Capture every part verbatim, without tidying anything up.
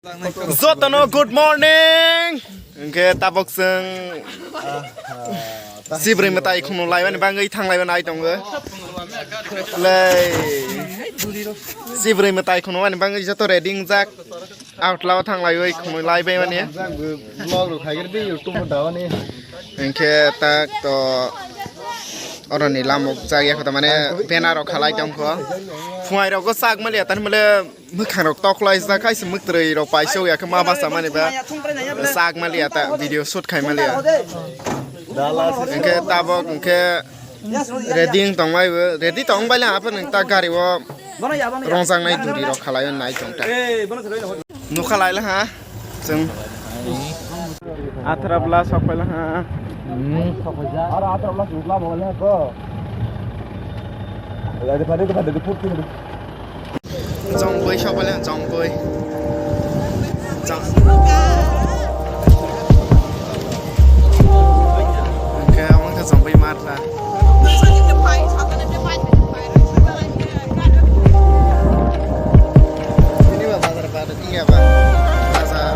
Jotono good morning. Hwnkhe tabok chwng Sibrwi mwtai khunu laimani bagwi thang laimani ai tongo. Lei. Sibrwi mwtai khunu mani bagwi joto ready wngjak. Out lao thang laiwi khunu laibai mani. Vlog rok khai di YouTube o dawani. Hwnkhe tak to oroni lamok chak ya kho ta mane banner rok khalai tong kho. Phuai rok chak mali atan male. Mwkhang rok toklai jak, kaisa mwktwrwi rok paisok ya khe ma basa mani ba sak mali ya ta video shoot khai mali ya. Hwnkhe tabok hwnkhe ready wng tong mai bo, ready tong bai le aphano ta gari o rongjaknai duri rok khalai nai tong ta. Nukha lai le ha. Chwng athra bla sok paila ha. Hmm, sok paila. Ara athra bla sok la mo le ko. Lade phade phade de put put. Chong boi sok paila chong boi. Chong. Oke, omo khe chong boi matla. Ini ba bazar ba ada tiga ba. Bazar.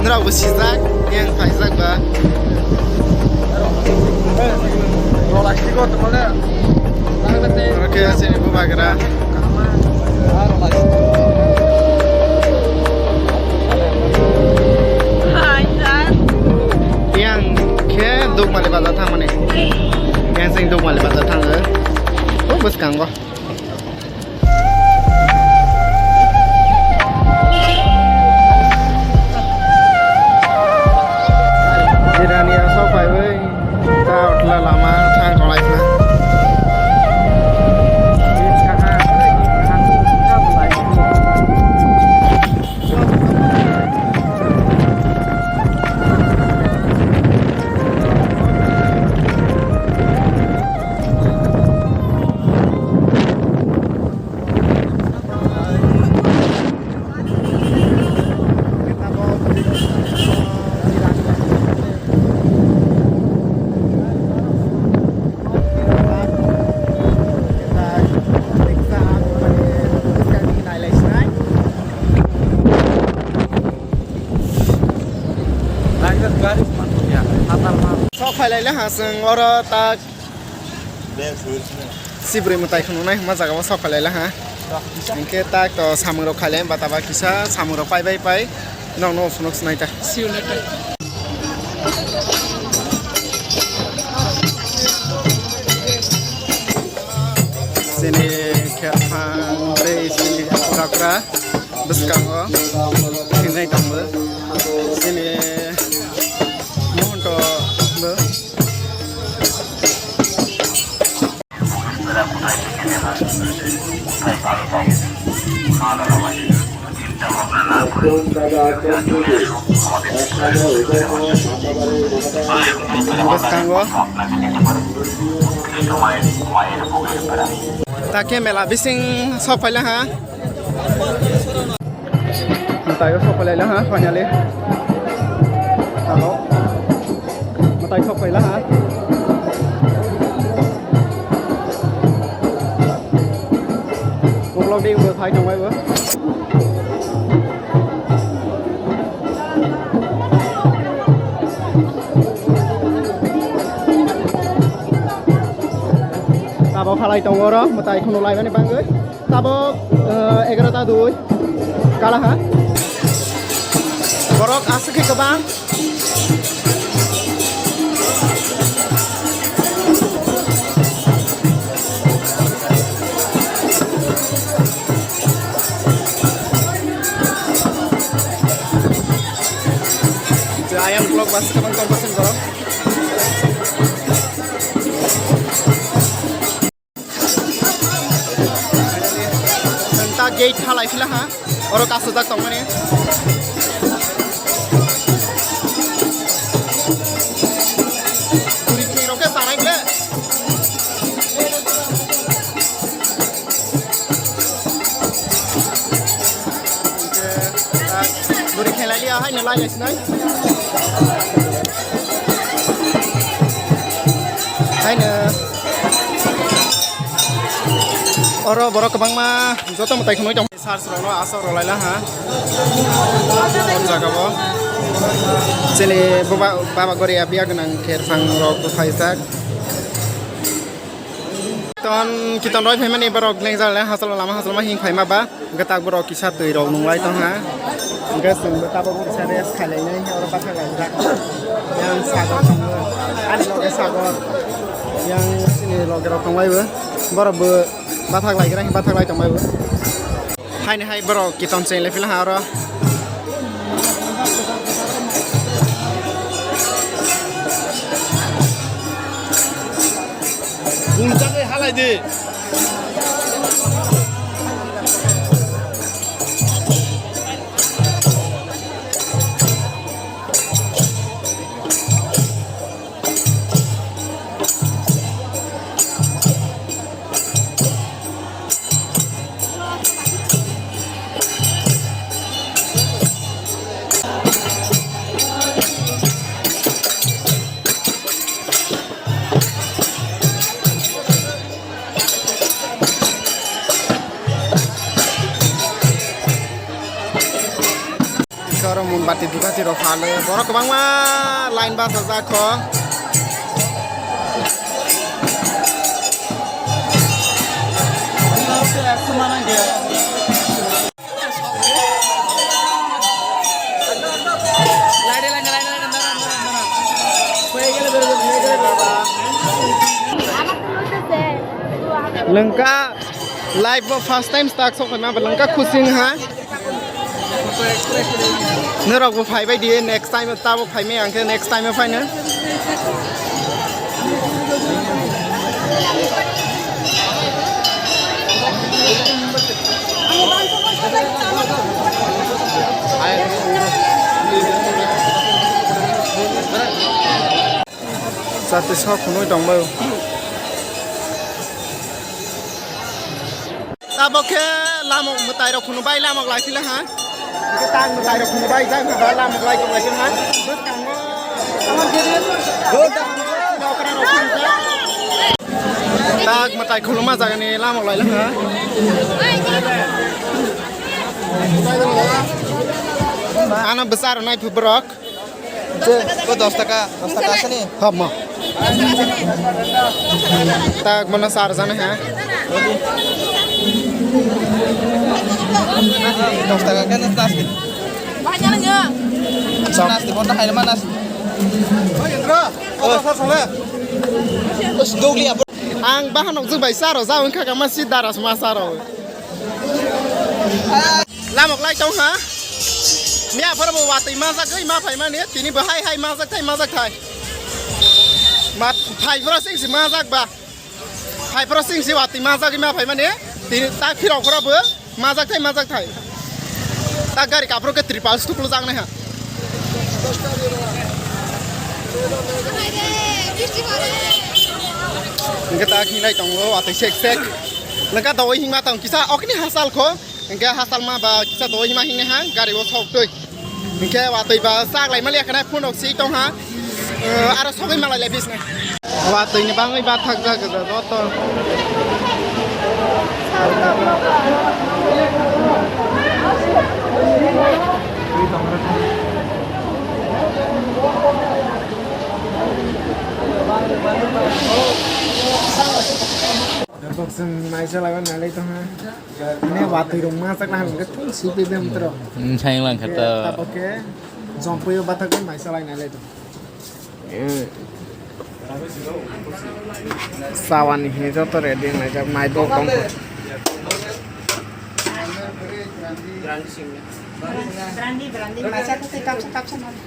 Norok bo sijak, yang kaijak ba. Oke, sini bubagra. Yang khe Dukmali bazar thangmani. Yang sing Dukmali bazar thango. Oh, bwskango. Jirani asok phaiwi ta utla lama thang tonglaikha. Sok phailai le ha chwng oro tak. Sibrwi mwtai khwnwi nai hwnma jaga o sok phailai le ha. Hwnkhe tak to samung rok khailai ba taba kisa samung rok pai bai pai. Nokno phunuk swnai ta. See you later. Chini khe phang tei chini bwskango thinai tongo. Chini Mohonto bo. Bwskango. Takhe mela bising sok phaila ha. Mwtai o sok phaila ha, finally. Hello. Mwtai sok phaila ha. Uklok dei bo phai tongbai bo. Tabok halai tongo oro, mwtai khunu laimani bagwi. Tabok, eh, egarota dui. Kala ha. Borok aswk khe kwbang. Ayang vlog bas kabang tong pasang borok. Senta gate halai phila ha. Oro kasojak tongmani. Guri khe rok khe sanai ble. Guri khelai liya haino lai lai sinai. Haino oro borok kwbangma joto mwtai khwnwi tong. Search rokno asok rwlaila ha. O jaga o chini baba, baba gori abiya gwnang kherphang rok bwphaijak. Ton kiton roi phaimani borok lengjak le hachalo lama hachalo ma hing phaima ba. Hwnkhe tak borok kisa twi rok nunglai tong ha. Hwnkhe chwng bo tabuk kisa rest khailainai oro bathak laijak. Yang sagor tongo. Ani loge sagor. Yang chini loge rok tongbai bo. Borok bo bathak laigra bathak lai tongbai bo. Haini hai borok kiton cheng le phila ha oro. Bul jagwi halai di. Oro mombati dukati rok phalo, borok kwbangma line bachajak kho. Lengka live bo first time start sok ma lengka khusing ha. Norok bo phai bai di, next time tabo phai mai ang khe, next time phai no. Chati sok phunui tong bai. Tabok khe lamok mwtai rok khunu bai lamok lai phila ha. Hwnkhe tang mwtai rok khunu bai jang ha lamok lai tong lai ha. Bwskango. Tak mwtai khuluma jagani lamok lai ha. Ano bwsa rwnai phu borok. Je, ko dos taka, dos taka asani? Hama. Tak mana sar jana ha? Dos taka kan nasi. Nasi bonta hai mana nasi? Indra, apa sar sana? Terus dogli apa? Ang bahan nokjwk bai saro, ja wngkha kama si daras ma saro. Lamok lai tong ha. Miya phoro bo watwi majak gwi ma phai mani, tini bo hai hai majak thai majak thai. Ma phai phoro sing si majak ba. Phai phoro sing si watwi majak gwi ma phai mani, tini ta phirok phoro bo majak thai majak thai. Ta gari kaphro khe tripal stuklo jak nai ha. Hingke ta khinai tongo watwi sek sek. Nangka dawai hingma tong kisa okni hasal kho. Hingke hasal ma ba kisa dawai hima hingnai ha gari o sok twi. Hingke watwi ba sak lai mali khana phone rok si tong ha. Eh, aro sogwi malai lai bisna. Watwi ni bangwi ba thak jak jak joto. Boxing mai chalai ban nalai tong ha. Ani watwi rok ma chakna hwn khe thung si pe bem tro. Nchang lang kha to. Tabok khe jompui o bathak mai chalai nai lai tong. Sawani hini joto ready nai jak mai bo tong. Brandi, brandi, masa tu kapsa, kapsa mana?